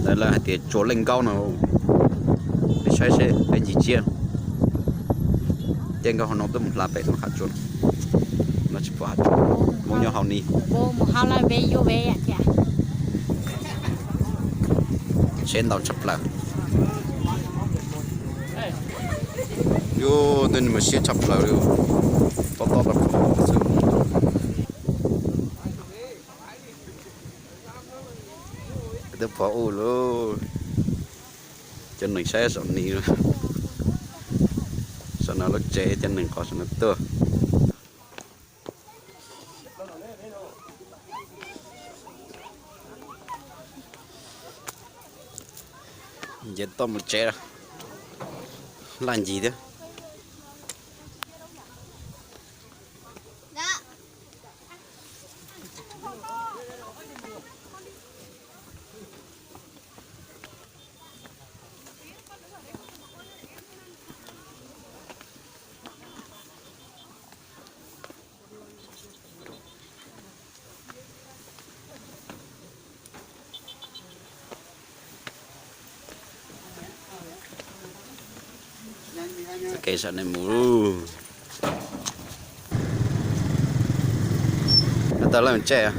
Ntawd lawv hais tias tsua leej nkaub no, peb saib seb peb ncig tsiab. Ces nkawd ho no twb mus hla pem no hav tsua, no tsis pom hav tsua, mus nyob hauv ni. Tsheb ntau tshaj plaws. Yus twb mus siab tshaj plaws li, tob tob rau qhov xwb. Twb pom ub lauj, cov neeg saib saum ni, saum no lub tsev cov neeg qhov saum no tuaj. Nce toj mus tsev, laj ncig thiab. Kev saum nej mus. Tau lawm tsev.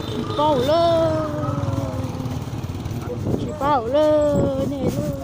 Tsis paub lawm, tsis paub lawm nej lauj.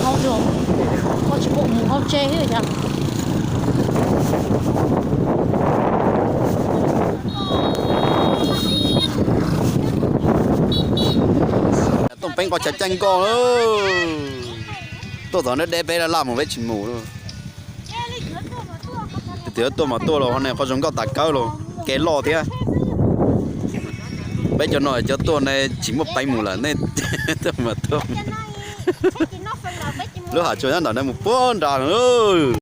Hauv, koj tsis pub mus hauv tsev thiab cas? Tooj Peeb qhov chaw caij nkoj, tuaj txog neb deb peb laj laj mus peb tsis mus. Tias tuaj mas tuaj los, qhov zoo nkauj tas kawg los, kev loj thiab. Peb cov no cov tuaj ne tsis muaj peev mus lawm, nej tuaj mas tuaj. Lub hav tsua nyob ntawm no mus puag nram lawm.